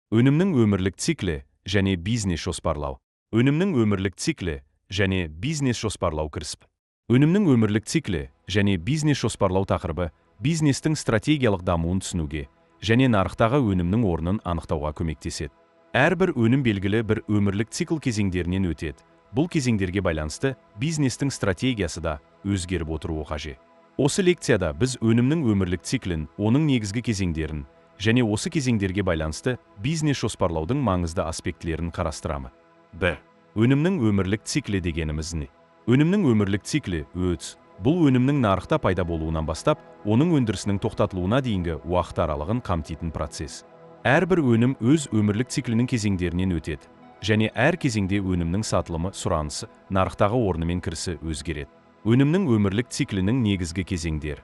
Өнімнің өмірлік циклі және бизнес жоспарлау. Өнімнің өмірлік циклі және бизнес жоспарлау кіріспе. Өнімнің өмірлік циклі және бизнес жоспарлау тақырыбы бизнестің стратегиялық дамуын түсінуге және нарықтағы өнімнің орнын анықтауға көмектеседі. Әрбір өнім белгілі бір өмірлік цикл кезеңдерінен өтеді. Бұл кезеңдерге байланысты бизнестің стратегиясы да өзгеріп отыруы қажет. Осы лекцияда біз өнімнің өмірлік циклін, оның негізгі кезеңдерін және осы кезеңдерге байланысты бизнес жоспарлаудың маңызды аспектілерін қарастырамыз. 1. Өнімнің өмірлік циклі дегеніміз не? Өнімнің өмірлік циклі ӨЦ бұл өнімнің нарықта пайда болуынан бастап, оның өндірісінің тоқтатылуына дейінгі уақыт аралығын қамтитын процесс. Әрбір өнім өз өмірлік циклінің кезеңдерінен өтеді және әр кезеңде өнімнің сатылымы, сұранысы, нарықтағы орны мен кірісі өзгереді. Өнімнің өмірлік циклінің негізгі кезеңдері.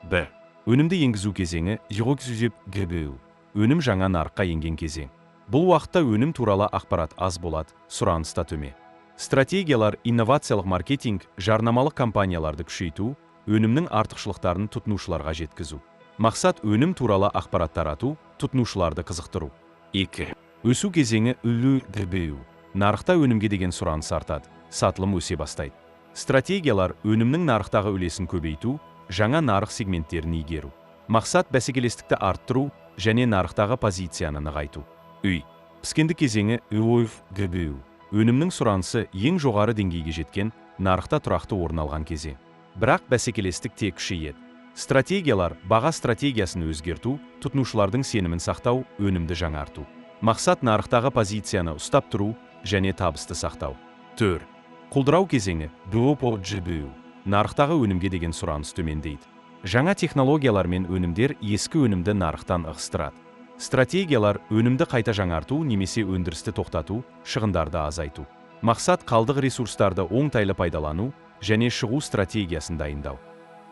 1. Өнімді енгізу кезеңі ГБУ. Өнім жаңа нарыққа енген кезең. Бұл уақытта өнім туралы ақпарат аз болады, сұраныс та төмен. Стратегиялар инновациялық маркетинг, жарнамалық компанияларды күшейту, өнімнің артықшылықтарын тұтынушыларға жеткізу. Мақсат өнім туралы ақпарат тарату, тұтынушыларды қызықтыру. 2. Өсу кезеңі ҮЛ-ГБУ. Нарықта өнімге деген сұраныс артады, сатылым өсе бастайды. Стратегиялар өнімнің нарықтағы үлесін көбейту, жаңа нарық сегменттерін игеру. Мақсат бәсекелестікті арттыру және нарықтағы позицияны нығайту. 3. Піскендік кезеңі ҮОФ-ГБУ. Өнімнің сұранысы ең жоғары деңгейге жеткен, нарықта тұрақты орын алған кезең. Бірақ бәсекелестік те күшейеді. Стратегиялар баға стратегиясын өзгерту, тұтынушылардың сенімін сақтау, өнімді жаңарту. Мақсат нарықтағы позицияны ұстап тұру және табысты сақтау. 4. Құлдырау кезеңі БОПО-ГБУ. Нарықтағы өнімге деген сұраныс төмендейді. Жаңа технологиялар мен өнімдер ескі өнімді нарықтан ығыстырады. Стратегиялар өнімді қайта жаңарту немесе өндірісті тоқтату, шығындарды азайту. Мақсат қалдық ресурстарды оңтайлы пайдалану және шығу стратегиясын дайындау.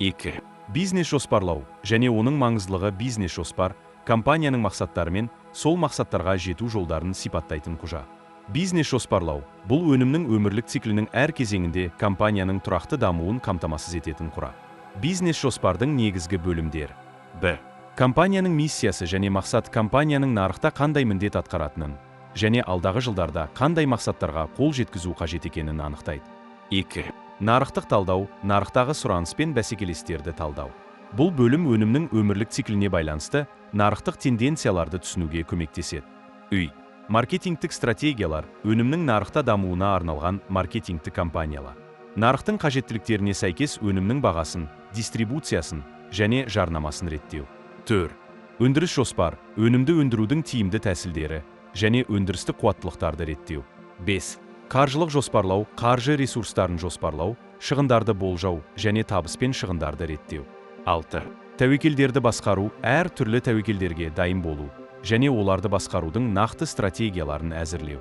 2. Бизнес жоспарлау және оның маңыздылығы. Бизнес жоспар компанияның мақсаттары мен сол мақсаттарға жету жолдарын сипаттайтын құжат. Бизнес жоспарлау бұл өнімнің өмірлік циклінің әр кезеңінде компанияның тұрақты дамуын қамтамасыз ететін құрал. Бизнес жоспардың негізгі бөлімдері. 1. Компанияның миссиясы және мақсат компанияның нарықта қандай міндет атқаратынын және алдағы жылдарда қандай мақсаттарға қол жеткізу қажет екенін анықтайды. 2. Нарықтық талдау, нарықтағы сұраныс пен бәсекелестерді талдау. Бұл бөлім өнімнің өмірлік цикліне байланысты нарықтық тенденцияларды түсінуге көмектеседі. 3. Маркетингтік стратегиялар өнімнің нарықта дамуына арналған маркетингтік компаниялар. Нарықтың қажеттіліктеріне сәйкес өнімнің бағасын, дистрибуциясын және жарнамасын реттеу. 4. Өндіріс жоспар, өнімді өндірудің тиімді тәсілдері және өндірістік қуаттылықтарды реттеу. 5. Қаржылық жоспарлау, қаржы ресурстарын жоспарлау, шығындарды болжау және табыс пен шығындарды реттеу. 6. Тәуекелдерді басқару, әр түрлі тәуекелдерге дайын болу және оларды басқарудың нақты стратегияларын әзірлеу.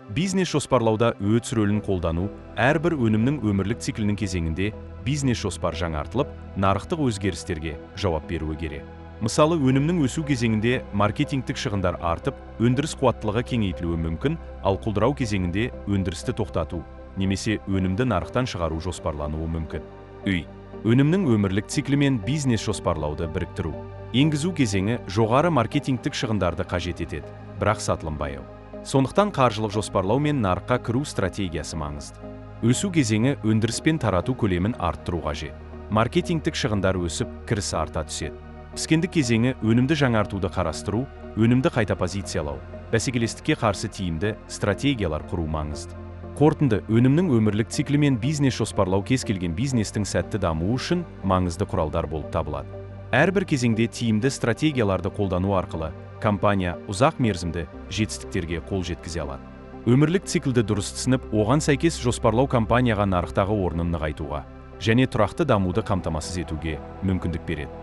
Бизнес жоспарлауда ӨЦ рөлін қолдану, әрбір өнімнің өмірлік циклінің кезеңінде бизнес жоспар жаңартылып, нарықтық өзгерістерге жауап беруі керек. Мысалы, өнімнің өсу кезеңінде маркетингтік шығындар артып, өндіріс қуаттылығы кеңейтілуі мүмкін, ал құлдырау кезеңінде өндірісті тоқтату немесе өнімді нарықтан шығару жоспарлануы мүмкін. 3. Өнімнің өмірлік циклі мен бизнес жоспарлауды біріктіру. Енгізу кезеңі жоғары маркетингтік шығындарды қажет етеді, бірақ сатылым баяу. Сондықтан қаржылық жоспарлау мен нарыққа кіру стратегиясы маңызды. Өсу кезеңі өндіріс пен тарату көлемін арттыру қажет. Маркетингтік шығындар өсіп, кірісі арта түседі. Піскендік кезеңі өнімді жаңартуды қарастыру, өнімді қайта позициялау, бәсекелестікке қарсы тиімді стратегиялар құру маңызды. Қорытынды, өнімнің өмірлік циклі мен бизнес жоспарлау кез келген бизнестің сәтті дамуы үшін маңызды құралдар болып табылады. Әрбір кезеңде тиімді стратегияларды қолдану арқылы компания ұзақ мерзімді жетістіктерге қол жеткізе алады. Өмірлік циклді дұрыс түсініп, оған сәйкес жоспарлау компанияға нарықтағы орнын нығайтуға және тұрақты дамуды қамтамасыз етуге мүмкіндік береді.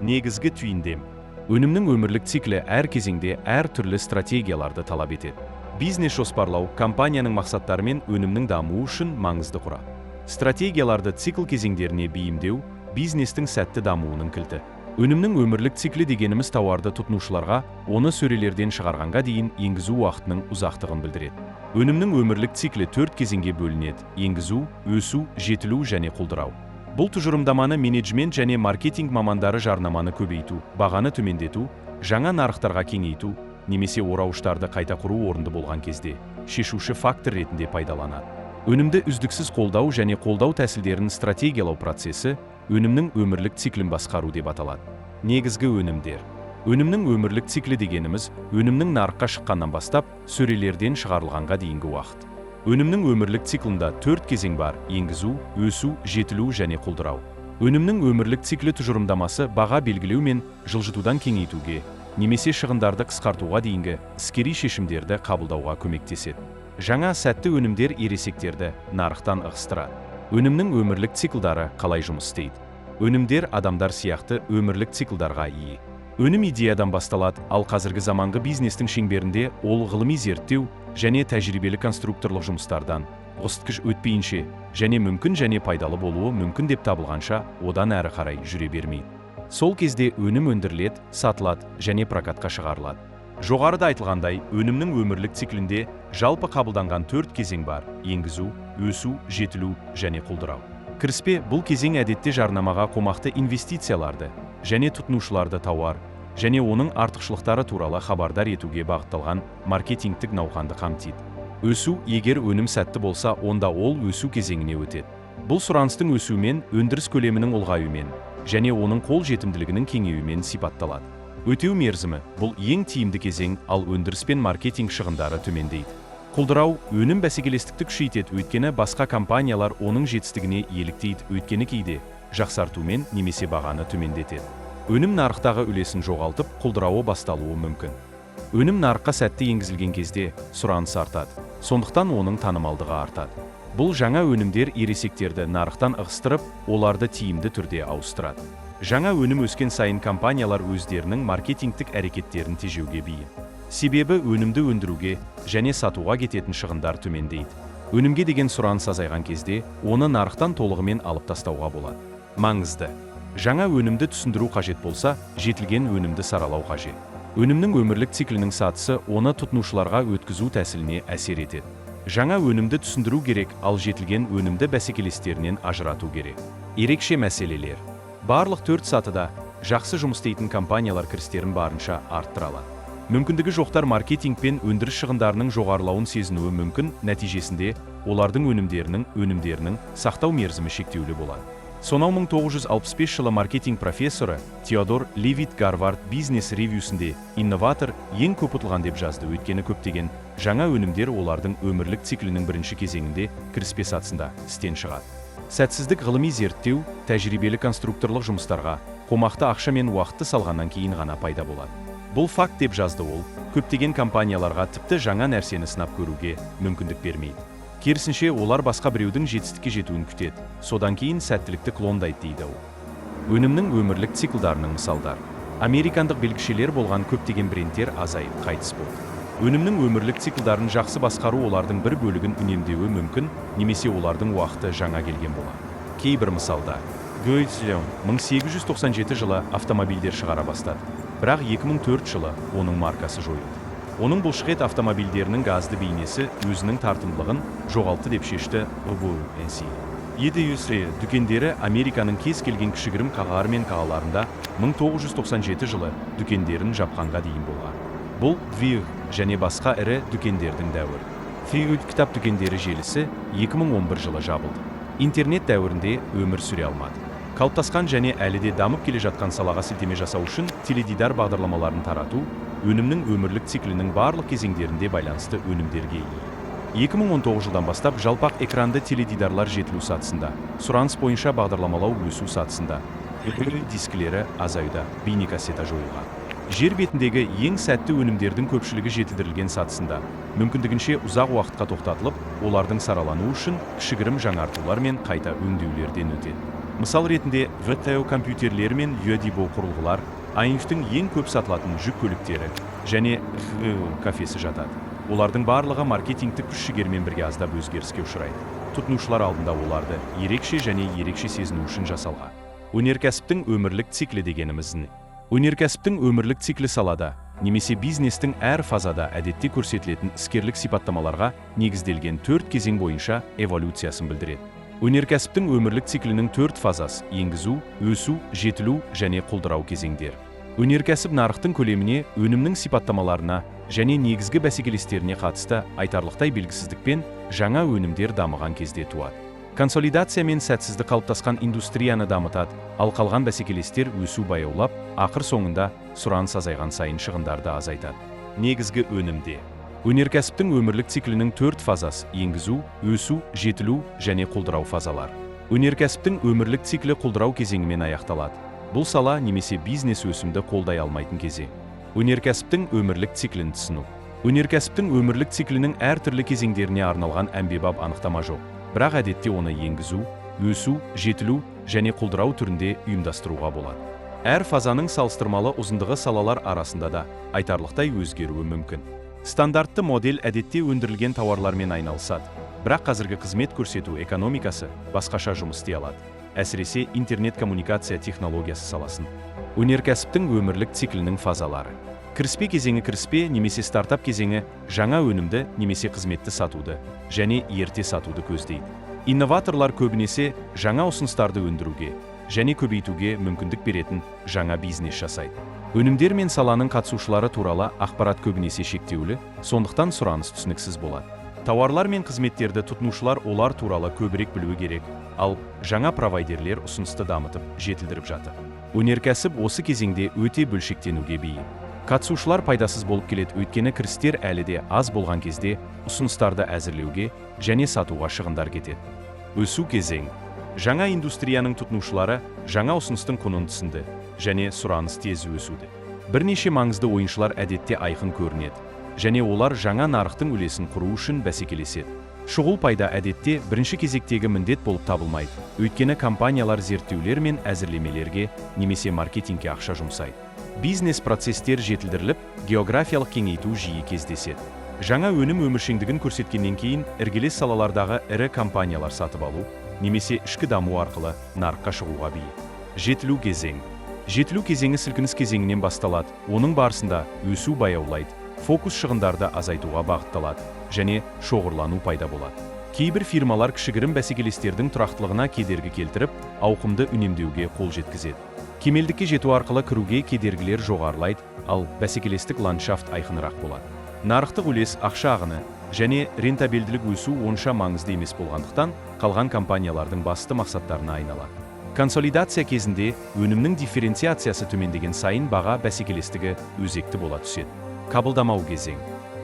Негізгі түйіндем. Өнімнің өмірлік циклі әр кезеңде әр түрлі стратегияларды талап етеді. Бизнес жоспарлау компанияның мақсаттары мен өнімнің дамуы үшін маңызды құрал. Стратегияларды цикл кезеңдеріне бейімдеу бизнестің сәтті дамуының кілті. Өнімнің өмірлік циклі дегеніміз тауарды тұтынушыларға оны сөрелерден шығарғанға дейін енгізу уақытының ұзақтығын білдіреді. Өнімнің өмірлік циклі 4 кезеңге бөлінеді: енгізу, өсу, жетілу және құлдырау. Бұл тұжырымдаманы менеджмент және маркетинг мамандары жарнаманы көбейту, бағаны төмендету, жаңа нарықтарға кеңейту, немесе орауыштарды қайта құру орынды болған кезде шешуші фактор ретінде пайдаланады. Өнімді үздіксіз қолдау және қолдау тәсілдерін стратегиялау процесі өнімнің өмірлік циклін басқару деп аталады. Негізгі өнімдер. Өнімнің өмірлік циклі дегеніміз өнімнің нарыққа шыққаннан бастап сөрелерден шығарылғанға дейінгі уақыт. Өнімнің өмірлік циклында 4 кезең бар: енгізу, өсу, жетілу және құлдырау. Өнімнің өмірлік циклі тұжырымдамасы баға белгілеу мен жылжытудан кеңейтуге немесе шығындарды қысқартуға дейінгі іскери шешімдерді қабылдауға көмектеседі. Жаңа сәтті өнімдер ересектерді нарықтан ығыстырады. Өнімнің өмірлік циклдары қалай жұмыс істейді? Өнімдер адамдар сияқты өмірлік циклдарға ие. Өнім идеядан басталады, ал қазіргі заманғы бизнестің шеңберінде ол ғылыми зерттеу және тәжірибелі конструкторлық жұмыстардан өткіш өтпейінше және мүмкін және пайдалы болуы мүмкін деп табылғанша одан әрі қарай жүре бермейді. Сол кезде өнім өндіріледі, сатылады және прокатқа шығарылады. Жоғарыда айтылғандай, өнімнің өмірлік циклінде жалпы қабылданған 4 кезең бар: енгізу, өсу, жетілу және құлдырау. Кіріспе бұл кезең әдетте жарнамаға қомақты инвестицияларды және тұтынушыларды тауар және оның артықшылықтары туралы хабардар етуге бағытталған маркетингтік науқанды қамтиды. Өсу, егер өнім сәтті болса, онда ол өсу кезеңіне өтеді. Бұл сұраныстың өсуімен, өндіріс көлемінің ұлғаюымен және оның қол жетімділігінің кеңеюімен сипатталады. Өтеу мерзімі бұл ең тиімді кезең, ал өндіріс пен маркетинг шығындары төмендейді. Құлдырау өнім бәсекелестікті күшейтеді, өйткені басқа компаниялар оның жетістігіне еліктейді, өйткені кейде жақсартумен немесе бағаны төмендетеді. Өнім нарықтағы үлесін жоғалтып, құлдырауы басталуы мүмкін. Өнім нарыққа сәтті енгізілген кезде сұраныс артады, сондықтан оның танымалдығы артады. Бұл жаңа өнімдер ересектерді нарықтан ығыстырып, оларды тиімді түрде ауыстырады. Жаңа өнім өскен сайын компаниялар өздерінің маркетингтік әрекеттерін тежеуге бейім. Себебі өнімді өндіруге және сатуға кететін шығындар төмендейді. Өнімге деген сұраныс азайған кезде оны нарықтан толығымен алып тастауға болады. Маңызды. Жаңа өнімді түсіндіру қажет болса, жетілген өнімді саралау қажет. Өнімнің өмірлік циклінің сатысы оны тұтынушыларға өткізу тәсіліне әсер етеді. Жаңа өнімді түсіндіру керек, ал жетілген өнімді бәсекелестерінен ажырату керек. Ерекше мәселелер. Барлық 4 сатыда жақсы жұмыс істейтін компаниялар кірістерін барынша арттыра алады. Мүмкіндігі жоқтар маркетинг пен өндіріс шығындарының жоғарылауын сезінуі мүмкін, нәтижесінде олардың өнімдерінің сақтау мерзімі шектеулі болады. Сонау 1965 жылы маркетинг профессоры Теодор Левит Гарвард бизнес ревьюсінде инноватор ең көп ұтылған деп жазды, өйткені көптеген жаңа өнімдер олардың өмірлік циклінің бірінші кезеңінде кіріспе сатысында істен шығады. Сәтсіздік ғылыми зерттеу, тәжірибелі конструкторлық жұмыстарға қомақты ақша мен уақытты салғаннан кейін ғана пайда болады. Бұл факт, деп жазды ол, көптеген компанияларға тіпті жаңа нәрсені сынап көруге мүмкіндік бермейді. Керісінше, олар басқа біреудің жетістікке жетуін күтеді, содан кейін сәттілікті клондайды, дейді ол. Өнімнің өмірлік циклдарының мысалдар. Американдық белгішелер болған көптеген брендтер азайып, қайтыс болды. Өнімнің өмірлік циклдарын жақсы басқару олардың бір бөлігін үнемдеуі мүмкін немесе олардың уақыты жаңа келген болады. Кейбір мысалдар. Гойцлеон 1897 жылы автомобильдер шығара бастады. Бірақ 2004 жылы оның маркасы жойылды. Оның бұлшықет автомобильдерінің газды бейнесі өзінің тартымдылығын жоғалтты деп шешті ВНС. EDUC дүкендері Американың кез келген кішігірім қалалары мен қалаларында 1997 жылы дүкендерін жапқанға дейін болған. Бұл Двиг және басқа ірі дүкендердің дәуірі. Фейгут кітап дүкендері желісі 2011 жылы жабылды. Интернет дәуірінде өмір сүре алмады. Қалыптасқан және әлі де дамып келе жатқан салаға сілтеме жасау үшін теледидар бағдарламаларын тарату өнімнің өмірлік циклінің барлық кезеңдерінде байланысты өнімдерге ие. 2019 жылдан бастап жалпақ экранды теледидарлар жетілу сатысында, сұраныс бойынша бағдарламалау өсу сатысында, дискілері азаюда, бейнекассета жойылған. Жер бетіндегі ең сәтті өнімдердің көпшілігі жетілдірілген сатысында, мүмкіндігінше ұзақ уақытқа тоқтатылып, олардың саралануы үшін кішігірім жаңартулар мен қайта өңдеулерден өтеді. Мысал ретінде VTO компьютерлері мен UDBO құрылғылар, AIF-тің ең көп сатылатын жүк көліктері және кафесі жатады. Олардың барлығы маркетингтік күш-жігермен бірге аздап өзгеріске ұшырайды. Тұтынушылар алдында оларды ерекше және ерекше сезіну үшін жасалған. Өнеркәсіптің өмірлік циклі дегеніміз не? Өнеркәсіптің өмірлік циклі салада немесе бизнестің әр фазада әдетте көрсетілетін іскерлік сипаттамаларға негізделген төрт кезең бойынша эволюциясын білдіреді. Өнеркәсіптің өмірлік циклінің төрт фазасы: енгізу, өсу, жетілу және құлдырау кезеңдері. Өнеркәсіп нарықтың көлеміне, өнімнің сипаттамаларына және негізгі бәсекелестеріне қатысты айтарлықтай белгісіздікпен жаңа өнімдер дамыған кезде туады. Консолидация мен сәтсіздік қалыптасқан индустрияны дамытады, ал қалған бәсекелестер өсу баяулап, ақыр соңында сұраныс азайған сайын шығындарды азайтады. Негізгі өнімде. Өнеркәсіптің өмірлік циклінің төрт фазасы: енгізу, өсу, жетілу және құлдырау фазалар. Өнеркәсіптің өмірлік циклі құлдырау кезеңімен аяқталады. Бұл сала немесе бизнес өсімді қолдай алмайтын кезең. Өнеркәсіптің өмірлік циклін түсіну. Өнеркәсіптің өмірлік циклінің әртүрлі кезеңдеріне арналған әмбебап анықтама жоқ. Бірақ әдетте оны енгізу, өсу, жетілу және құлдырау түрінде ұйымдастыруға болады. Әр фазаның салыстырмалы ұзындығы салалар арасында да айтарлықтай өзгеруі мүмкін. Стандартты модель әдетте өндірілген тауарлармен айналысады. Бірақ қазіргі қызмет көрсету экономикасы басқаша жұмыс істей алады. Әсіресе интернет-коммуникация технологиясы саласын. Өнеркәсіптің өмірлік циклінің фазалары. Кіріспе кезеңі. Кіріспе немесе стартап кезеңі жаңа өнімді немесе қызметті сатуды және ерте сатуды көздейді. Инноваторлар көбінесе жаңа ұсыныстарды өндіруге және көбейтуге мүмкіндік беретін жаңа бизнес жасайды. Өнімдер мен саланың қатысушылары туралы ақпарат көбінесе шектеулі, сондықтан сұраныс түсініксіз болады. Тауарлар мен қызметтерді тұтынушылар олар туралы көбірек білуі керек, ал жаңа провайдерлер ұсынысты дамытып, жетілдіріп жатыр. Өнеркәсіп осы кезеңде өте бөлшектенуге бейім. Қатысушылар пайдасыз болып келеді, өйткені кірістер әлі де аз болған кезде ұсыныстарды әзірлеуге және сатуға шығындар кетеді. Өсу кезең. Жаңа индустрияның тұтынушылары жаңа ұсыныстың құнын түсінді және сұраныс тез өсуде. Бірнеше маңызды ойыншылар әдетте айқын көрінеді және олар жаңа нарықтың үлесін құру үшін бәсекелеседі. Шұғыл пайда әдетте бірінші кезектегі міндет болып табылмайды, өйткені компаниялар зерттеулер мен әзірлемелерге немесе маркетингке ақша жұмсайды. Бизнес процестер жетілдіріліп, географиялық кеңейту жиі кездеседі. Жаңа өнім өміршеңдігін көрсеткеннен кейін іргелес салалардағы ірі компаниялар сатып алу немесе ішкі даму арқылы нарыққа шығуға бейім. Жетілу кезең. Жетілу кезеңі сілкініс кезеңінен басталады. Оның барысында өсу баяулайды, фокус шығындарды азайтуға бағытталады және шоғырлану пайда болады. Кейбір фирмалар кішігірім бәсекелестердің тұрақтылығына кедергі келтіріп, ауқымды үнемдеуге қол жеткізеді. Кемелдікке жету арқылы кіруге кедергілер жоғарылайды, ал бәсекелестік ландшафт айқынырақ болады. Нарықтық үлес, ақша ағыны және рентабелділік өсу онша маңызды емес болғандықтан, қалған компаниялардың басты мақсаттарына айналады. Консолидация кезінде өнімнің дифференциациясы төмендеген сайын баға бәсекелестігі өзекті бола түседі. Қабылдамау кезең.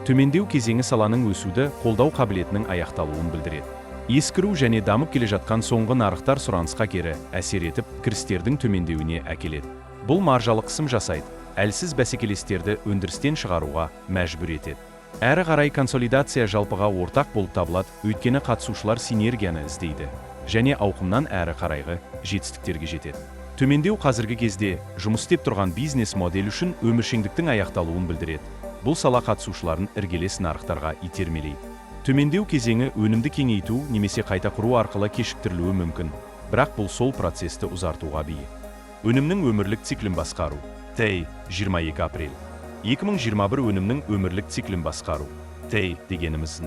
Төмендеу кезеңі саланың өсуді қолдау қабілетінің аяқталуын білдіреді. Ескіру және дамып келе жатқан соңғы нарықтар сұранысқа кері әсер етіп, кірістердің төмендеуіне әкеледі. Бұл маржалық қысым жасайды, әлсіз бәсекелестерді өндірістен шығаруға мәжбүр етеді. Әрі қарай консолидация жалпыға ортақ болып табылады, өйткені қатысушылар синергияны іздейді және ауқымнан әрі қарайғы жетістіктерге жетеді. Төмендеу қазіргі кезде жұмыс істеп тұрған бизнес модель үшін өміршеңдіктің аяқталуын білдіреді. Бұл сала қатысушыларын іргелес нарықтарға итермелейді. Төмендеу кезеңі өнімді кеңейту немесе қайта құру арқылы кешіктірілуі мүмкін, бірақ бұл сол процесті ұзартуға бейім. Өнімнің өмірлік циклін басқару. Т. 22 апрель. 2021. Өнімнің өмірлік циклін басқару. Т. дегеніміз.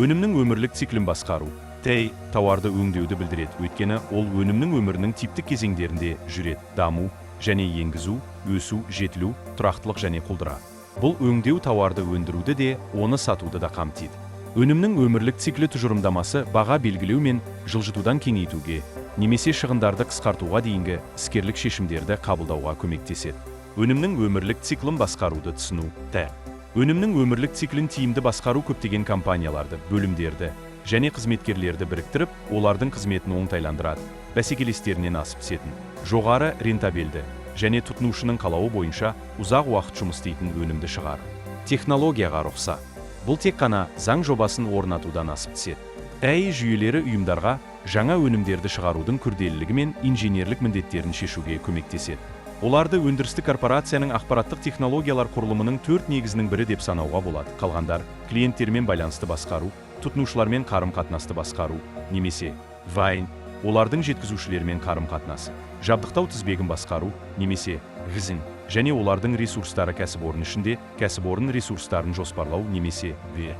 Өнімнің өмірлік циклін басқару. Т. тауарды өңдеуді білдіреді, өйткені ол өнімнің өмірінің типтік кезеңдерінде жүреді: даму және енгізу, өсу, жетілу, тұрақтылық және құлдырау. Бұл өңдеу тауарды өндіруді де, оны сатуды да қамтиды. Өнімнің өмірлік циклі тұжырымдамасы баға белгілеу мен жылжытудан кеңейтуге немесе шығындарды қысқартуға дейінгі іскерлік шешімдерді қабылдауға көмектеседі. Өнімнің өмірлік циклін басқаруды түсіну. Т. Өнімнің өмірлік циклін тиімді басқару көптеген компанияларды, бөлімдерді және қызметкерлерді біріктіріп, олардың қызметін оңтайландырады, бәсекелестерінен асып түсетін, жоғары рентабельді және тұтынушының қалауы бойынша ұзақ уақыт жұмыс істейтін өнімді шығару. Технологияға рұқсат. Бұл тек қана заң жобасын орнатудан асып түседі. ЭИ жүйелері ұйымдарға жаңа өнімдерді шығарудың күрделілігі мен инженерлік міндеттерін шешуге көмектеседі. Оларды өндірістік корпорацияның ақпараттық технологиялар құрылымының төрт негізінің бірі деп санауға болады. Қалғандар: клиенттермен байланысты басқару, тұтынушылармен қарым-қатынасты басқару немесе Вайн, олардың жеткізушілермен қарым-қатынасы, жабдықтау тізбегін басқару немесе ГЗИН және олардың ресурстары кәсіпорын ішінде кәсіпорын ресурстарын жоспарлау немесе В.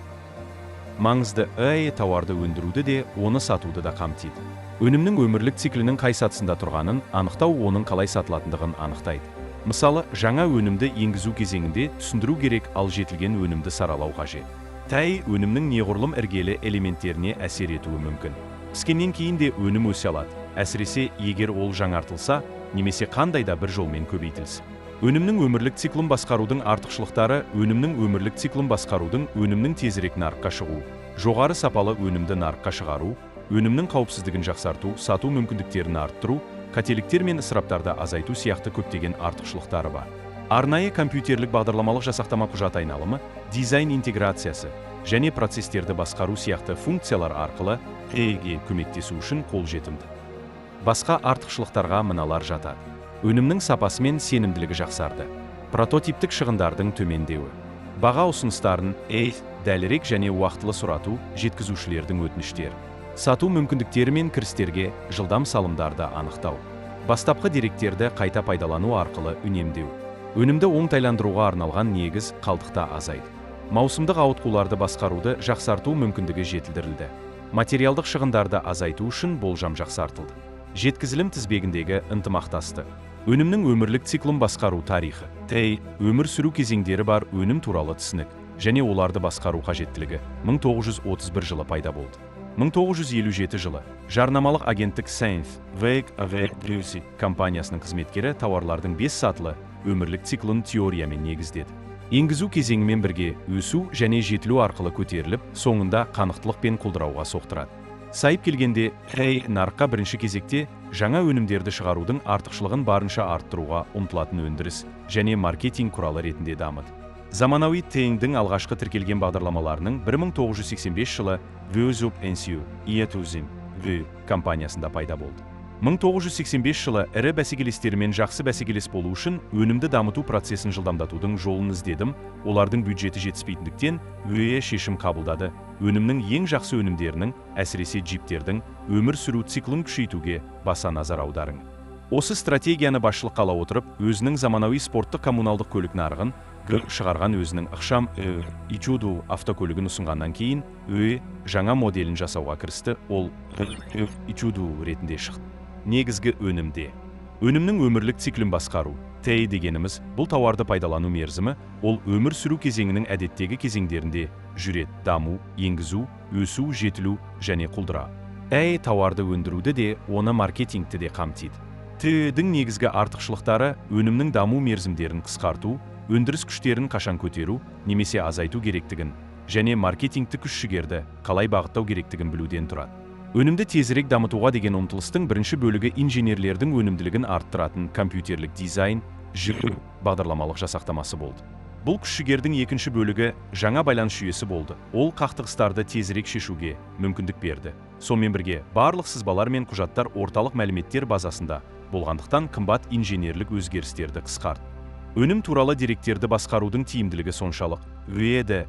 Маңызды ЭИ тауарды өндіруді де, оны сатуды да қамтиды. Өнімнің өмірлік циклінің қай сатысында тұрғанын анықтау оның қалай сатылатындығын анықтайды. Мысалы, жаңа өнімді енгізу кезеңінде түсіндіру керек, ал жетілген өнімді саралау қажет. ТЭ өнімнің неғұрлым іргелі элементтеріне әсер етуі мүмкін. Піскеннен кейін де өнім өсе алады, әсіресе егер ол жаңартылса немесе қандай да бір жолмен көбейтілсе. Өнімнің өмірлік циклін басқарудың артықшылықтары. Өнімнің өмірлік циклін басқарудың өнімнің тезірек нарыққа шығу, жоғары сапалы өнімді нарыққа шығару, өнімнің қауіпсіздігін жақсарту, сату мүмкіндіктерін арттыру, қателіктер мен ысыраптарды азайту сияқты көптеген артықшылықтары бар. Арнайы компьютерлік бағдарламалық жасақтама құжат айналымы, дизайн интеграциясы және процестерді басқару сияқты функциялар арқылы ТЭ-ге көмектесу үшін қолжетімді. Басқа артықшылықтарға мыналар жатады: өнімнің сапасы мен сенімділігі жақсарды, прототиптік шығындардың төмендеуі, баға ұсыныстарын дәлірек және уақытылы сұрату, жеткізушілердің өтініштері, сату мүмкіндіктері мен кірістерге жылдам салымдарды анықтау, бастапқы деректерді қайта пайдалану арқылы үнемдеу, өнімді оңтайландыруға арналған негіз қалдықта азайды, маусымдық ауытқуларды басқаруды жақсарту мүмкіндігі жетілдірілді, материалдық шығындарды азайту үшін болжам жақсартылды, жеткізілім тізбегіндегі ынтымақтасты. Өнімнің өмірлік циклін басқару тарихы. ТЭ өмір сүру кезеңдері бар өнім туралы түсінік және оларды басқару қажеттілігі 1931 жылы пайда болды. 1957 жылы жарнамалық агенттік Saint Veg компаниясының қызметкері тауарлардың 5 сатылы өмірлік циклін теориямен негіздеді. Енгізу кезеңімен бірге өсу және жетілу арқылы көтеріліп, соңында қанықтылық пен құлдырауға соқтырады. Сайып келгенде, ТЭ нарыққа бірінші кезекте жаңа өнімдерді шығарудың артықшылығын барынша арттыруға ұмтылатын өндіріс және маркетинг құралы ретінде дамыды. Заманауи ТЭ-дің алғашқы тіркелген бағдарламаларының 1985 жылы Вөзуп NCU Иетузим В компаниясында пайда болды. 1985 жылы ірі бәсекелестерімен жақсы бәсекелес болу үшін өнімді дамыту процесін жылдамдатудың жолын іздедім, олардың бюджеті жетіспейтіндіктен ӨЕ шешім қабылдады. Өнімнің ең жақсы өнімдерінің, әсіресе джиптердің, өмір сүру циклін күшейтуге баса назар аударың. Осы стратегияны басшылыққа ала отырып, өзінің заманауи спорттық коммуналдық көлік нарығын шығарған өзінің ықшам Ичуду автокөлігін ұсынғаннан кейін ӨЕ жаңа моделін жасауға кірісті, ол Ичуду ретінде шықты. Негізгі өнімде. Өнімнің өмірлік циклін басқару. ТЭ дегеніміз бұл тауарды пайдалану мерзімі, ол өмір сүру кезеңінің әдеттегі кезеңдерінде жүреді: даму, енгізу, өсу, жетілу және құлдыра. ТЭ тауарды өндіруді де, оны маркетингті де қамтиды. ТЭ-дің негізгі артықшылықтары өнімнің даму мерзімдерін қысқарту, өндіріс күштерін қашан көтеру немесе азайту керектігін және маркетингті күш-жігерді қалай бағыттау керектігін білуден тұрады. Өнімді тезірек дамытуға деген ұмтылыстың бірінші бөлігі инженерлердің өнімділігін арттыратын компьютерлік дизайн, бағдарламалық жасақтамасы болды. Бұл күш-жігердің екінші бөлігі жаңа байланыс жүйесі болды. Ол қақтығыстарды тезірек шешуге мүмкіндік берді. Сонымен бірге барлық сызбалар мен құжаттар орталық мәліметтер базасында болғандықтан қымбат инженерлік өзгерістерді қысқартты. Өнім туралы деректерді басқарудың тиімділігі соншалық, ӨЕ-ді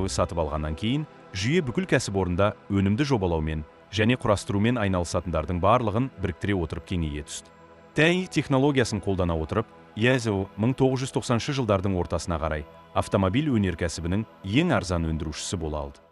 сатып алғаннан кейін жүйе бүкіл кәсіпорында өнімді жобалаумен және құрастырумен айналысатындардың барлығын біріктіре отырып кеңейе түсті. ТЭ технологиясын қолдана отырып, ЕЗО 1990 жылдардың ортасына қарай автомобиль өнеркәсібінің ең арзан өндірушісі бола алды.